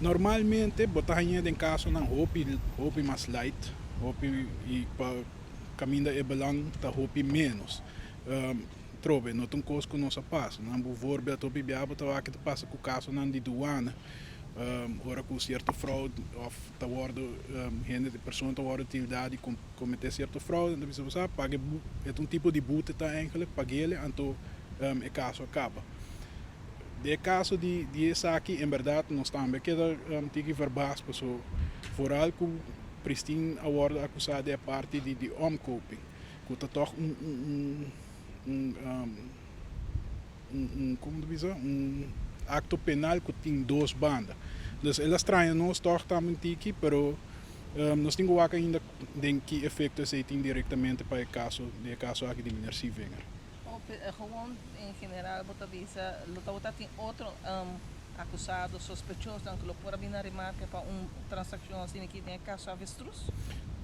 Normalmente bo ta hañ'é den kasonan hopi hopi mas light, hopi i pa kaminda e belang ta hopi ménos. Trobe, no ta un kos ku nos a pasa. Nan buvoorbeeld hopi bia bo ta wak ta pasa ku kasonan di duana, ora ku sierto fraude òf ta wòrdu hende persona ta wòrdu tildá di kometé sierto fraude, nan ta bisa bo sa paga e ta un tipo di bute ta eigenlijk, pag'el anto e kaso a kaba. Den e kaso di di esaki en bèrdat nos tambe a keda tiki verbas paso foral ku Pristin a wòrdu akusá di e parti di di omkoping ku ta tòg un un un un un komo ta bisa un akto penal ku tin dos banda. Dus el a straña nos tòg tambe un tiki pero nos tin ku wak ainda den ki efekto esei tin direktamente pa e kaso di e kaso aki di meneer Sievinger. Gewoon en general bo ta bisa lo tabata tin otro akusado sospechosonan ku lo por a bini na remarke pa un transakshon asina aki den e kaso Avestruz?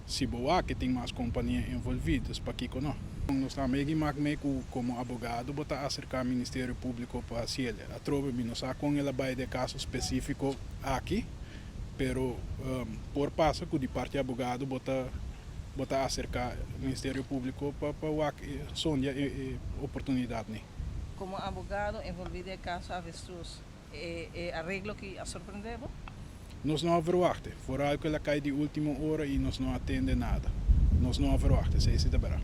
Si bo wak ke tin mas kompania envolví, dus pakiko no? Nos ta megi mak mee ku komo abogado bo ta aserká Ministerio Públiko pa hasiel. Atrobe mi no sa kon el a bai den e kaso spesífiko aki, pero por pasa ku di parti abogado bo ta bo ta aserká Ministerio Públiko pa pa wak e sondia e e oportunidat ni. Komo abogado envolví den e kaso Avestruz, e e areglo ki a sorprendé bo? Nos no a verwachté. Foral ku el a kai di último ora i nos no a tende nada. Nos no a verwachté, esei si ta bèrdat.